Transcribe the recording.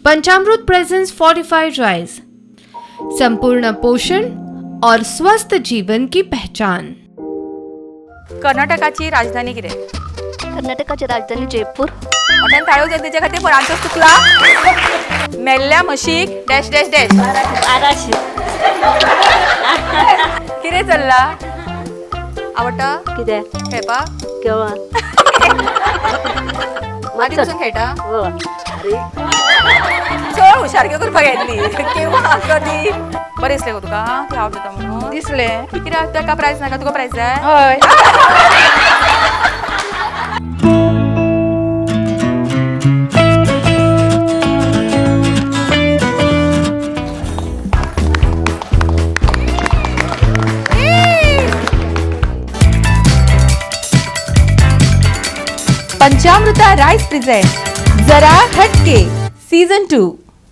पंचामृत presence fortified rice, संपूर्ण पोषण और स्वस्थ जीवन की पहचान। कर्नाटकाची राजधानी कितें? कर्नाटकाची राजधानी जयपूर। मोठ्यान ताळयो जाय तेच्या खातीर, पण आन्सर चुकला। मेल्ल्या म्हशीक डॅश डॅश डॅश। बाराशे। कितें चल्ला? आवडटा? कितें? खेळपाक? केव्हा? आदी पसून खेळटा? हो। चड हुशारक्यो करपाक येतली। केव्हा, कधी? बरें दिसलें गो तुका ती आवडटा म्हणून? दिसलें। कित्याक ताका प्रायज नाका, तुका प्रायज जाय? हय। पंचामृता राईस प्रेझेंट जरा हटके सीझन 2।